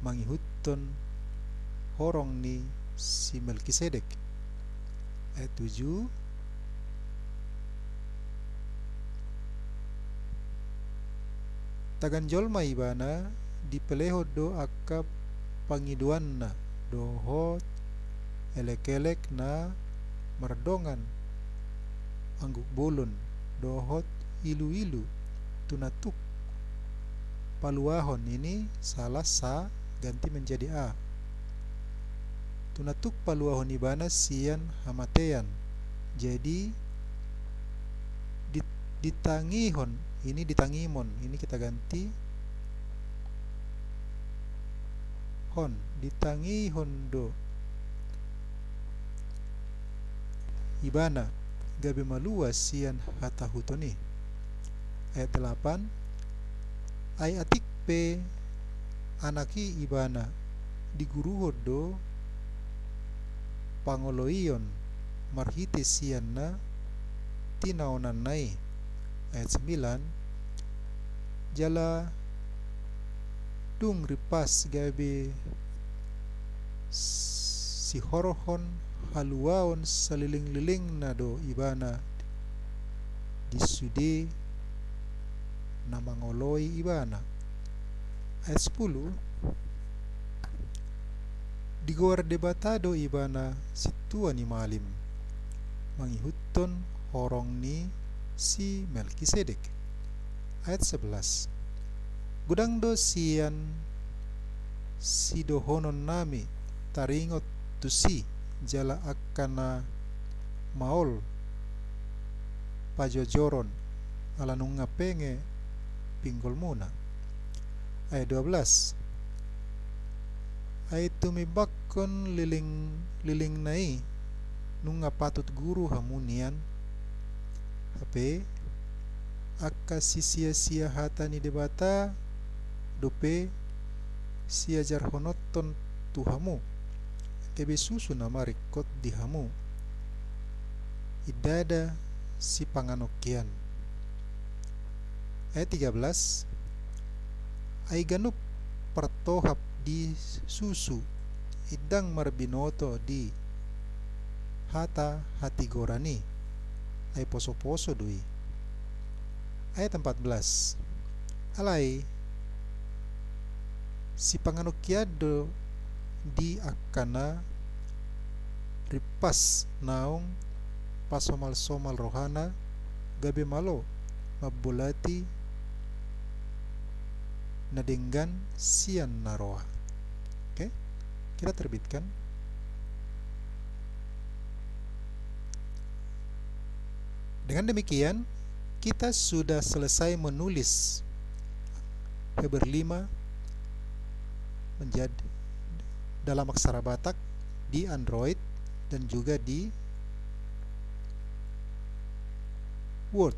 mangihuthon horong ni si Melkisedek. Ayat tujuh. Tagan jolma ibana, dipelehon do angka pangidoanna, dohot elekelek na mardongan angguk bolon, dohot iluilu, tu na tuk paluahon, ini salah sa ganti menjadi a. Tu na tuk paluahon ibana sian hamatean. Jadi, di-, ditangihon, ini ditangimon, ini kita ganti hon, ditangihon do ibana gabe malua sian hatahuton i. Ayat delapan. Ai atik pe anak i ibana, diguruhon do pangoloion marhite sian na tinaonanna i. Ayat sembilan. Jala dung rimpas gabe sihorhon haluaon salelenglelengna do ibana di sude na mangoloi ibana. Ayat sepuluh. Digoar Debata do ibana sintua ni malim, mangihuthon horong ni si Melkisedek. Ayat sebelas. Godang do sian sidohononnami taringot tusi, jala angka na maol pajojoron, ala nunga penge pinggolmuna. Ayat dua belas. Ai tumimbanghon leleng-, lelengna i, nunga patut guru hamu nian. Hape angka sisiasia hata ni Debata dope siajarhononhon tu hamu, gabe susu nama ringkot di hamu, indada sipanganon hian. Ayat tiga belas. Ai ganup partohap di susu, indang marbinoto di hata hatigoran i, ai posoposo do i. Ayat empat belas. Alai sipanganon hian do di angka na rimpas naung pasomalsomal rohana, gabe malo mambolati na denggan sian na roa. Oke, kita terbitkan. Dengan demikian, kita sudah selesai menulis Heber lima menjadi dalam aksara Batak di Android dan juga di Word.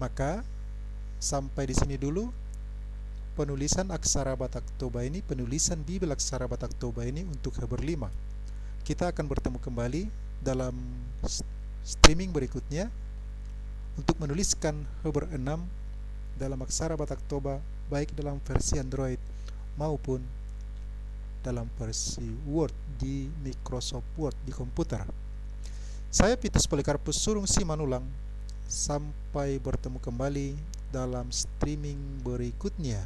Maka, sampai di sini dulu penulisan aksara Batak Toba ini, penulisan Bibel aksara Batak Toba ini untuk Heber lima. Kita akan bertemu kembali dalam s-, streaming berikutnya untuk menuliskan Heber enam dalam aksara Batak Toba, baik dalam versi Android maupun dalam versi Word di Microsoft Word di komputer. Saya Vitus Polycarpus Surung Simanullang, sampai bertemu kembali dalam streaming berikutnya.